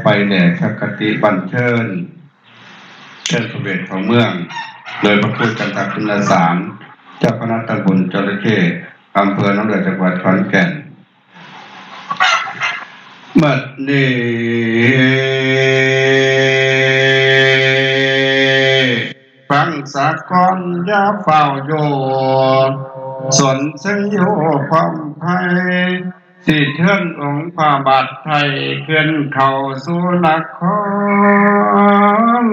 ໄປແດ່ສັກກະຕິບັນເຊີນ ເຊີນພະເວດເຂົ້າເມືອງ ໂດຍພະຄູຈັນທະຄຸນລະສານ ເຈົ້າຄະນະຕຳບົນຈໍລະເຂ້ ອຳເພີໜອງເລືອດ ຈັງຫວັດຂອນແກ່ນ. ບັດນີ້ ຟັງສາກ່ອນຢ່າຟ້າວໂຍ ສົນໄຊໂຍພ້ອມໄພ ຊິເຊີນອົງພະບາດໄທ ເຄື່ອນເຂົ້າສູ່ນະຄອນ.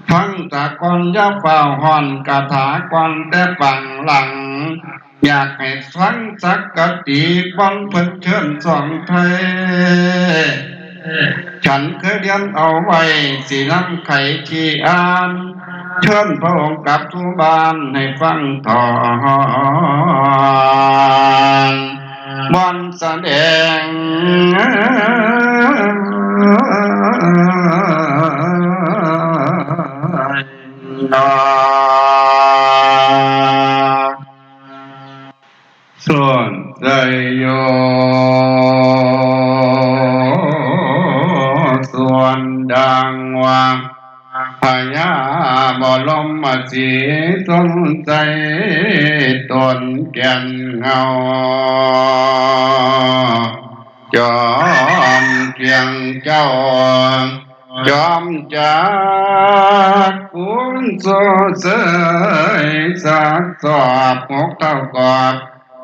ຟັງສາກ່ອນຢ່າຟ້າວຮ້ອນ ກະຖາກ່ອນແຕ່ປາງຫຼັງ ຢາກໃຫ້ຟັງສັກກະຕິ ບ່ອນເພິ່ນເຊີນສອງໄທ ສັນເຄີຍລຽນເອົາໄວ້ ຊິນຳໄຂທີ່ອ່ານ ເຊີນພະອົງກັບສູ່ບ້ານໃຫ້ຟັງຖອນ ບ່ອນສະແດງດອກ ສ່ວນໄຊໂຍ ສ່ວນດັ່ງວ່າ ພະຍາບໍລົມມະສີຊົງໄຊ ຕົ້ນແກ່ນເງົາ ຈອມກຽງເຈົ້າ ຈອມຈັກກຸນໂຊເຊີຍ ສັກສອບຫົກເທົ່າກອບ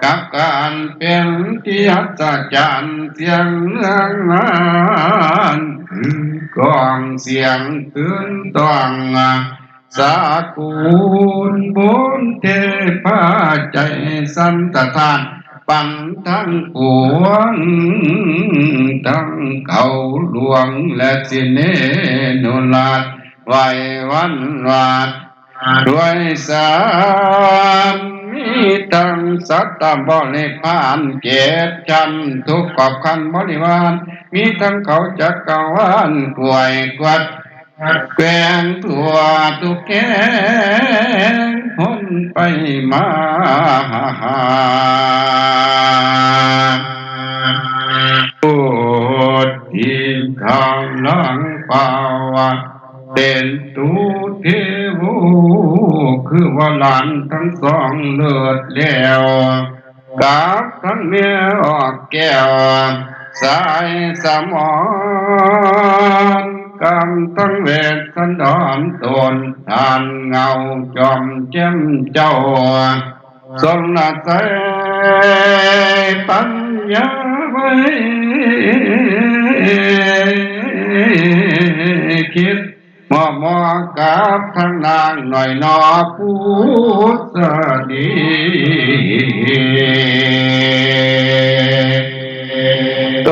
ກັບການເປັນທີ່ອັດສະຈັນ ສຽງເມືອງລານ ຄືກ້ອງສຽງຕື່ນຕ້ອງ ສາກຸນບຸນເທພາໃຈສັນຕະທານ ປັນທັງປວງ ທັງເຂົາຫຼວງ ແລະ ສິເນນຸລາດ ໄຫວ້ວັນວາດ ດ້ວຍສາມ ມີທັງສັດຕະບໍລິພານເຈັດຊັ້ນ ທຸກຂອບຂັນບໍລິວານ ມີທັງເຂົາຈັກກະວານ ກວຍກວດແກວ່ງທົ່ວທຸກແຫ່ງ ພົນໄປມາ ໂອດທິທັງຫຼັງປາວະ ເຕັນຕຸເທໂວ ຄືວ່າຫຼານທັງສອງເລີດແລ້ວ ກັບທັງແມ່ອອກແກ້ວ ສາຍສະໝອນ ກຳທັງເວດສັນດອນ ໂຕນທານເງົາຈອມແຈ່ມເຈົ້າ ຊົນລະໄຊປັນຍາໄວ ຄິດ ໝໍ້ໆກັບທາງນາງໜ້ອຍໜໍ່ພຸດສະດີ ໂຕ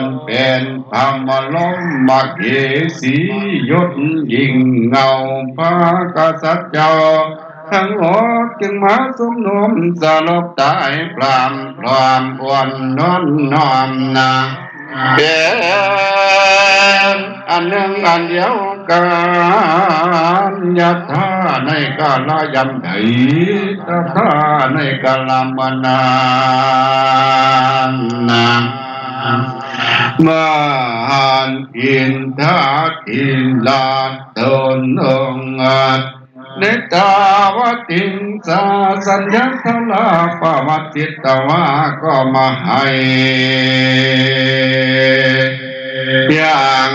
ນເປັນພະມະລົມມະເຫສີ ຍົດຍິ່ງເງົາພະກະສັດເຈົ້າ ທັງໂລກຈຶ່ງມາຊຸມນຸມສະຫຼົບຕາຍ ພຣາມພຣອມອວນນອນນ້ອມນາ ເປັນອັນໜຶ່ງອັນດຽວກັນ ຍະຖາໃນກາລະຍາມໃດ ຕະຖາໃນກາລະມະນານນາ ມະຫັນອິນທາທິລາດ ຕົນອົງອັດ ເນຕາວະຕິງສາ ສັນຍາທະລາປະວັດຕິດຕະວາ ກໍມາໃຫ້ຢ່າງ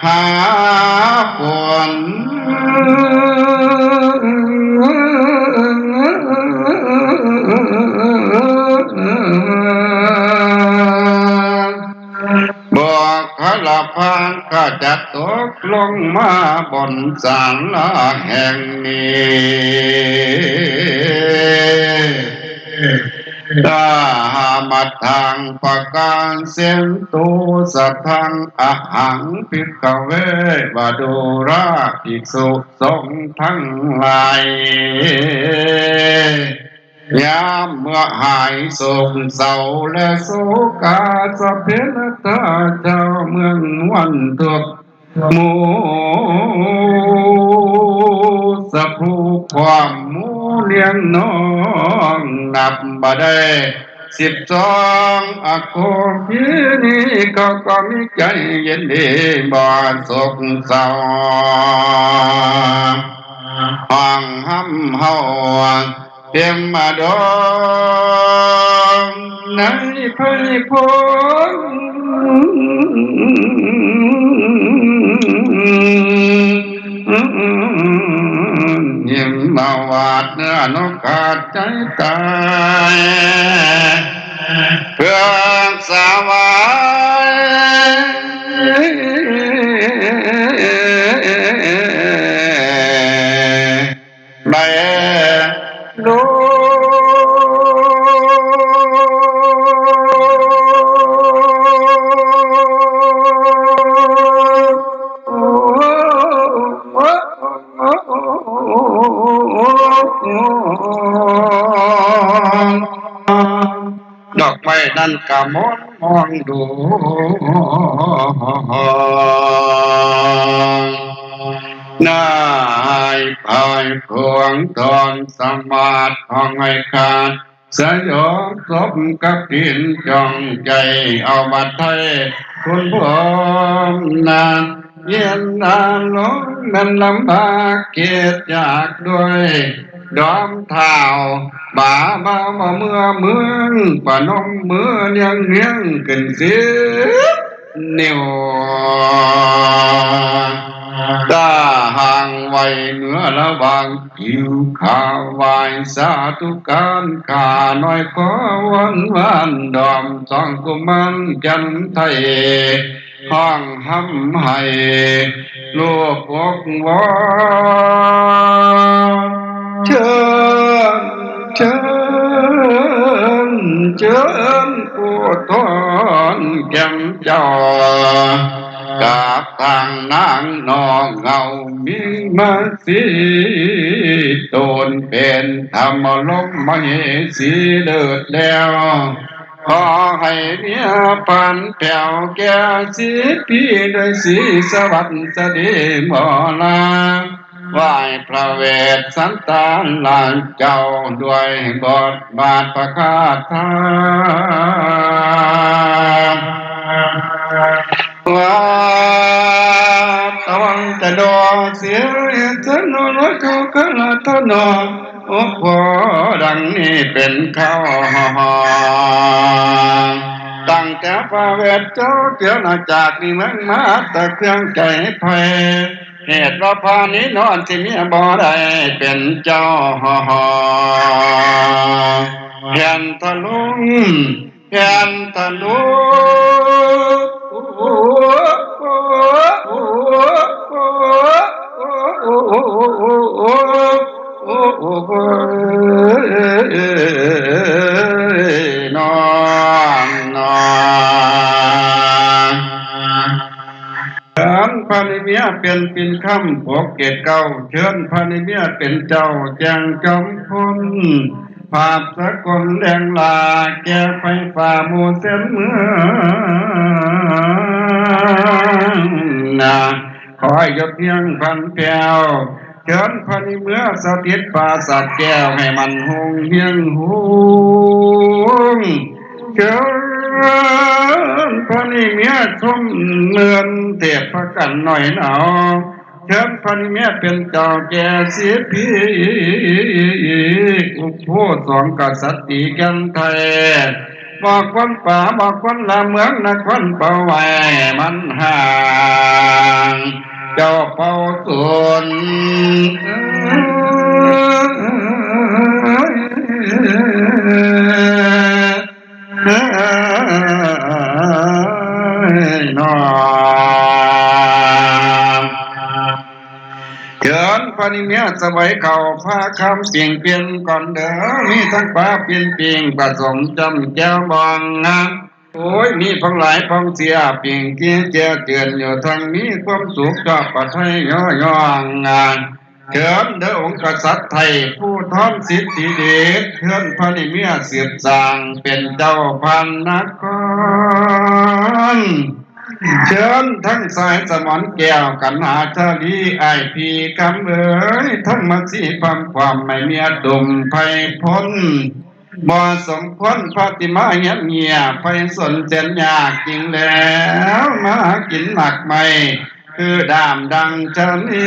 ຫາຝົນ ບໍກຄະລະພານຂະຈັດຕົກລົງມາບົນສາລາແຫ່ງນີ້ ຕາມະທັງປະການເຊນຕຸ ສະທັງອະຫັງ ພິກຂະເວ ວະດູຣາ ພິກສຸສົງທັງຫຼາຍ ຍາມເມື່ອຫາຍໂສກເສົ້າ ແລະ ໂສກາ ສະເພນະທາ ຊາວເມືອງມ່ວນທຸກໝູ່ ສະພູພ້ອມໝູ່ລ້ຽງນ້ອງ ນັບບໍ່ໄດ້ ສິບສອງ ອະໂຄພີນີ ເຂົາກໍມີໃຈເຢັນດີບໍ່ໂສກເສົ້າ ຫ້ອງຮຳເຮົາ ເຕັມອະດົງໃນໄພພົງ ຍິ້ມມາວາດເນື້ອນົກຂາດໃຈຕາຍ ເພື່ອສາວາຍ ໄດ້ໂລ ດອກໄມ້ນັ້ນກະມ່ອນມອງດູ ນາຍພາຍພວງທອນສະໝາດ ຫ້ອງໃຫ້ຂາດສະຫຍອງ ສົມກັບຕິນຈອງໃຈ ເອົາມາໄຖ່ຄຸນພົມນາ ເຢັນນາລົງແມ່ນລຳບາກ ເກດຍາກດ້ວຍດອມທ້າວ ບາບາວມາເມືອເມືອງ ປະນົມມືນຽງຮຽງຂຶ້ນສິບນິ້ວ ຕາຫ່າງໄວ້ເໜືອລະຫວ່າງ ຜິວຂາວໄຫວ້ສາທຸການ ຂ້ານ້ອຍຂໍວອນວານດອມ ສອງກຸມານຈັນໄທ ຮ້ອງຮຳໄຫ້ລູບອົກວອນ ເຊີນ ເຊີນ ເຊີນຜູ້ທອນແກ່ນເຈົ້າ ກັບທາງນາງນ້ອງເຮົາມີມາສີ ໂຕນເປັນທຳມະລົມມະເຫສີເລີດແລ້ວ ຂໍໃຫ້ເມຍພັນແພ້ວແກ່ສິບປີດ້ວຍສີສະຫວັດສະດີໝໍລາ ໄຫວ້ພະເວດສັນຕານລາເຈົ້າດ້ວຍບົດບາດພະຄາຖາ ວ່າຕະວັງຈະໂດເສຍເອສະໂນລະໂຈຄະລະທະໂນ ໂອໂຫ ດັ່ງນີ້ເປັນຂ່າວ ຕັ້ງແຕ່ພະເວດເຈົ້າເຈົ້ານາຈາກນີ້ເມືອງມາຕະເຄື່ອງໃຈໄພ ເຫດວ່າພານີນອນທີ່ເມຍບໍ່ໄດ້ເປັນເຈົ້າ ແຜ່ນທະລຸງ ແຜ່ນທະລຸງ ນອນ ນອນ ເຊີນພະນິເມຍເປັນປິ່ນຄ້ຳປົກເກດເກົ້າ ເຊີນພະນິເມຍເປັນເຈົ້າແຈ້ງຈອມພົນ ພາບສາກົນແດງລາ ແກ່ໄຟຟ້າໝູ່ເສັ້ນເມືອງນາ ຂໍໃຫ້ຍົດຮຽງພັນແພ້ວ ເຊີນພະນິເມືອສະຖິດປາສາດແກ້ວ ໃຫ້ມັນຮຸ່ງຮຽງຮຸ່ງ ເຊີນພະນິເມຍຊົມເມືອນເທບພະກັນໜ້ອຍໜາວ ເຊີນພະນິເມຍເປັນເຈົ້າແກ່ສິບປີ ອຸໂພສອງກະສັດຕີແກ່ນໄທ ບໍ່ຄວນປ່າ ບໍ່ຄວນລາເມືອງນະຄອນເປົ່າໄວ້ມັນຫ່າງ ເຈົ້າເປົ່າສູນ ເອີຍ ນ້ອງ ເຊີນພະນິເມຍສະໄຫວເຂົ້າພາຄຳປິງປ່ຽນກ່ອນເດີ ມີທັງປາປິ່ນປິງປະສົມຈ້ຳແຈ່ວບອງ ໂອ້ຍ ມີພັງຫຼາຍພອງເສຍ ປິງກີແຈເຈື່ອນຢູ່ທັງມີຄວາມສຸກຈອບປະໄທຍໍຍ້ອງ ເຊີນເດີອົງກະສັດໄທຜູ້ທອນສິດທິເດດ ເຊີນພະນິເມຍສືບສ້າງເປັນເຈົ້າພັນນະຄອນ ເຊີນທັງສາຍສະໝອນແກ້ວກັນຫາຊາລີ ອ້າຍພີ່ຄຳເອີຍ ທັງມາສີພຳຄວາມໃຫ້ເມຍຕຸ່ມໄພພົນ ບໍ່ສົມຄວນພະທີ່ມາຮຽນເຫຍ ໄພສົນແສນຍາກຈິງແລ້ວ ມາຫາກິນໝາກໄມ້ຄືດ້າມດັ່ງຊະນີ.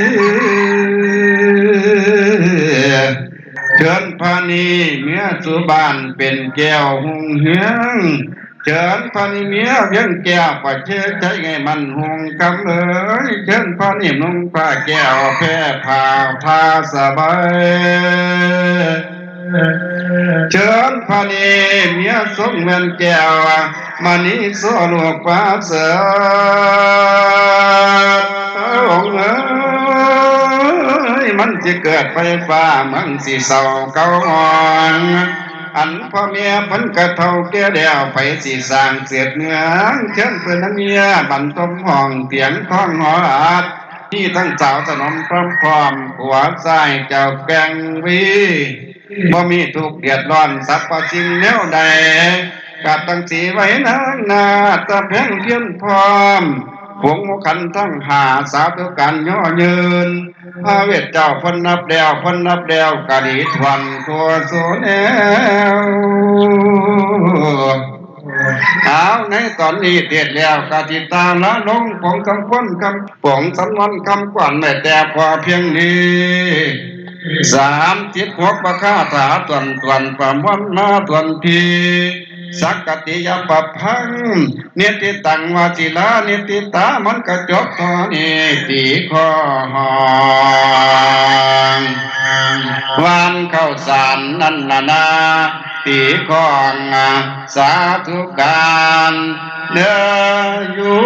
ເຊີນພະນີເມຍສູ່ບ້ານເປັນແກ້ວຮຸ່ງເຮືອງ ເຊີນພະນີເມຍວຽງແກ້ວປະເຊີນໃຈໃຫ້ມັນຮຸ່ງຄຳເອີຍ ເຊີນພະນີນຸ່ງຜ້າແກ້ວແພຜ້າຜ້າສະບາຍ ເຊີນພະນີເມຍຊົງແວ່ນແກ້ວ ມະນີໂສລູກປະເສີດ ອົງເອີຍ ມັນຊິເກີດໄຟຟ້າ ເມືອງຊິເຊົາເກົາຫ້ອງ ອັນພໍ່ແມ່ເພິ່ນກະເຖົ້າແກ່ແລ້ວ ໃຜຊິສ້າງເສດເມືອງ ເຊີນເພິ່ນນຳເມຍບັນທົມຫ້ອງ ຕຽງທອງຫໍອັດ ມີທັງສາວສະໜົມພ້ອມ ຂົວຊ້າຍເຈົ້າແກງວີ ບໍ່ມີທຸກເດືອດຮ້ອນສັບພະສິ່ງແນວໃດ ກະຕັ້ງສີໄວ້ນາງໜ້າຕາແພງພຽນພ້ອມ ຜົງໝູ່ຂັນທັງຫ້າ ສາທຸການຍໍຍືນ ພະເວດເຈົ້າເພິ່ນນັບແລ້ວ ເພິ່ນນັບແລ້ວກະດີຖ້ວນທົ່ວສູ່ແນວ. ອ້າວ ໃນຕອນນີ້ເທດແລ້ວກະຊິຕາລາລົງ ຜົງຄຳຄວນຄຳ ຜົງສຳນວນຄຳຂວັນໄວ້ແຕ່ພໍພຽງນີ້ ສາມສິບຫົກ ພະຄາຖາຖ້ວນໆ ປະມວນມາຖ້ວນທີ ສັກກະຕິຍາປະພັງ ນິດຕິຕັງວະຊິລານິດຕິຕາ ມັນກະຈົບທໍ່ນີ້ຕີຂໍ້ຫ້ອງ ຫວ່ານເຂົ້າສານນັ້ນນະນາ ຕີຂ້ອງສາທຸການເດີຢູ່.